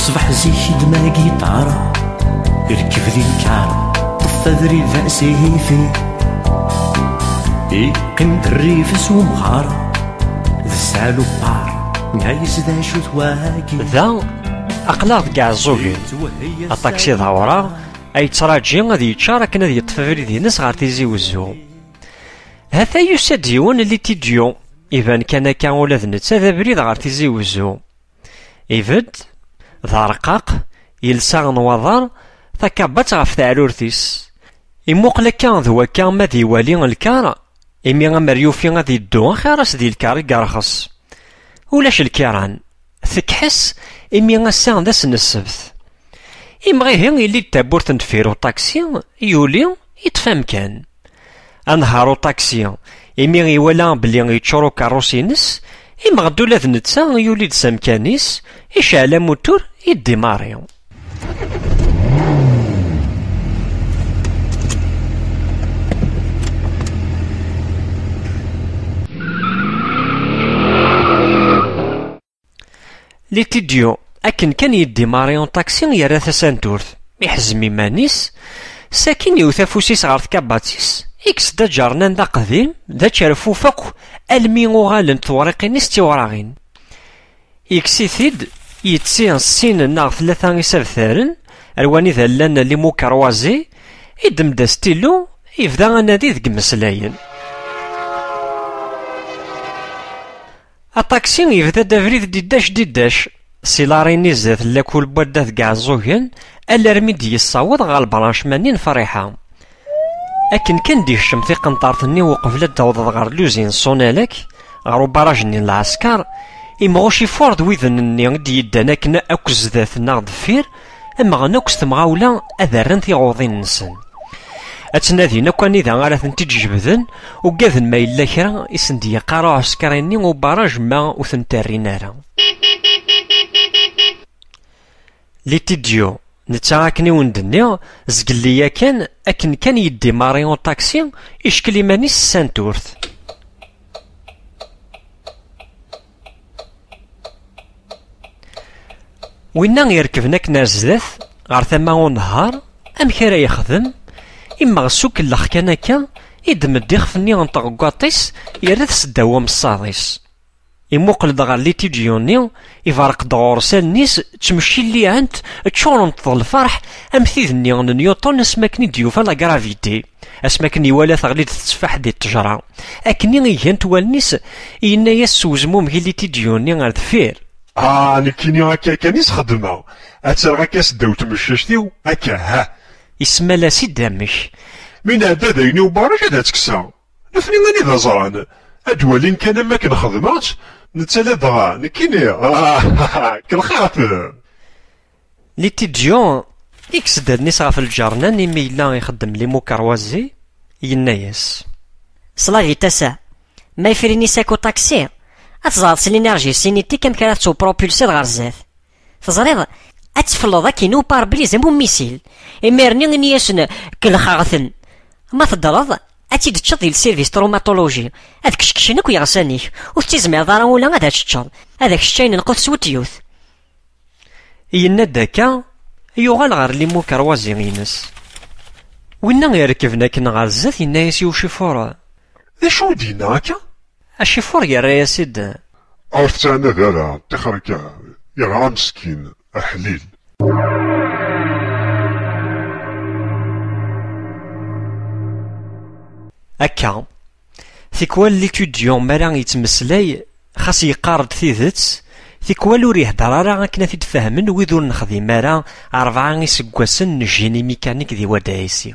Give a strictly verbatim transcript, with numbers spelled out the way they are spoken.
Ṣbeḥ zik d ma giṭar, irkeb di lkar, ṭṭef abrid d asifi. Iqqim rrif s umɣar, d ssaluppar, nna-yas d acu-t wagi. Da, aql-aɣ deg Iɛeẓẓugen. Aṭaksi d awraɣ, ay yettraǧi ad yeččar akken ad yeṭṭef abrid-ines ɣer Tizi Wezzu. Ha-t-a yusa-d yiwen n litidyu, iban kan akka ula d netta d abrid ɣer Tizi Wezzu. Ibedd, d arqaq, yelsa n waḍar, takabatt ɣef teɛrurt-is. Imuqel akka d wakka ma d iwali lkar, imi amer yufi ad iddu axir-as di lkar i yerxes. Ulac lkiran, tekḥes, imi ass-a d ass n ssebt. Imɣihi yelli-d tawwurt n deffir uṭaksi, yuli, yeṭṭef amkan. Anehhar uṭaksi, imi iwala belli yeččur ukerrus-ines, imɣed ula d netta yuli-d s amkan-is, icɛel amutur, yeddimari. Litidyu, akken kan yeddimari uṭaksi, yerra tasanturt, iḥezm iman-is, sakin iwet afus-is ɣer tkabatt-is, ikkes-d aǧernan d aqdim, d ačerfuf akk, almi uɣalent tewriqin-is d tiwraɣin. Ikkes-it-id, yetti sin neɣ tlata isabtaren, ar wanida llan limukerwazi, iddem-d astilu, yebda anadi deg imeslayen. Aṭaksi yebda-d abrid diddac diddac, si Larini zdat n lakul n wadda deg Iɛeẓẓugen, alarmi d-yessaweḍ ɣer lbranchement-nni n Friḥa. Akken kan d-ikcem tiqenṭart-nni uqbel ad d-tawḍeḍ ɣer luzin Sonelec, ɣer ubaraj-nni n lɛesker, imɣuc ifuṛ d widen-nni i d-yeddan akken akk zdat neɣ deffir, amɣen akk s temɣawla ad rren tiɣuḍin-nsen. Ad ttnadin akk anida ara tent-id-jebden, ugaden ma yella kra i sen-d-yeqqar uɛeskri-nni ubaraj ma ur tent-rrin ara. Litidyu, netta akken i wen-d-nniɣ, zgelli yakan, akken kan yeddimari uṭaksi, ickel iman-is s santurt. Winna irekben akken ar zdat, ɣer tama unehhar, amek ara yexdem? Immeɣ s ukellex kan akka, iddem-d ixef-nni n tɣeggaṭ-is, yerra-t seddaw umessaḍ-is. Imuqel-d ɣer litidyu-nni, iberreq-d ɣur-s allen-is, ttmecilliɛent, ččurent d lferḥ, am tid-nni n Newton asmi akken i d-yufa la gravité. Asmi akken iwala teɣli-d tetteffaḥ di ttejra. Akken i gant wallen-is, yenna-yas s wezmumeg i litidyu-nni ar deffir. Ah, nekkini akka kan i s-xedmeɣ. Ad ttreɣ akka seddaw tmeccict-iw, akka, ha. Ismal-as-id amek. Mi nɛedda d ayen i ubaraj ad tt-kkseɣ. Nutni anida ẓran? Ad d-walin kan am akken xedmeɣ-tt, netta la dɣa, nekkini, ah, kelxeɣ-t. Litidyu, ikkes-d allen-is ɣef lǧernan imi yella ixeddem limukerwazi, yenna-yas. Slavitasa, ma ifrin-is akk uṭaksi, ad teẓreḍ s l'énergie cinétique amek ara tettwupropulsiḍ ɣer zdat. Teẓriḍ, ad tefleḍ akkin au pare-brise am umisil. Imir-nni ini-yasen, kelxeɣ-ten. Ma teddreḍ, ad tt-id-teččeḍ di le service traumatologie. Ad keččkečen akk iɣsan-ik. Ur tettizmireḍ ara ula ad tt-teččeḍ. Ad ak-ččayen lqut s wetyut. Yenna-d akka, yuɣal ɣer limukerwazi-ines. Winna irekben akken ɣer zdat, yenna-yas i ucifuṛ. D acu i d-yenna akka? Acifuṛ yerra-yas-id. Ur tettɛanad ara, ṭixer akka, yerɣa meskin, aḥlil. Akka, tikwal litidyu mi ara yettmeslay, xas yeqqar-d tidet, tikwal ur ihedder ara akken ad t-id-fahmen wid ur nexdim ara rebɛa iseggasen n génie mécanique di Wad Ɛisi.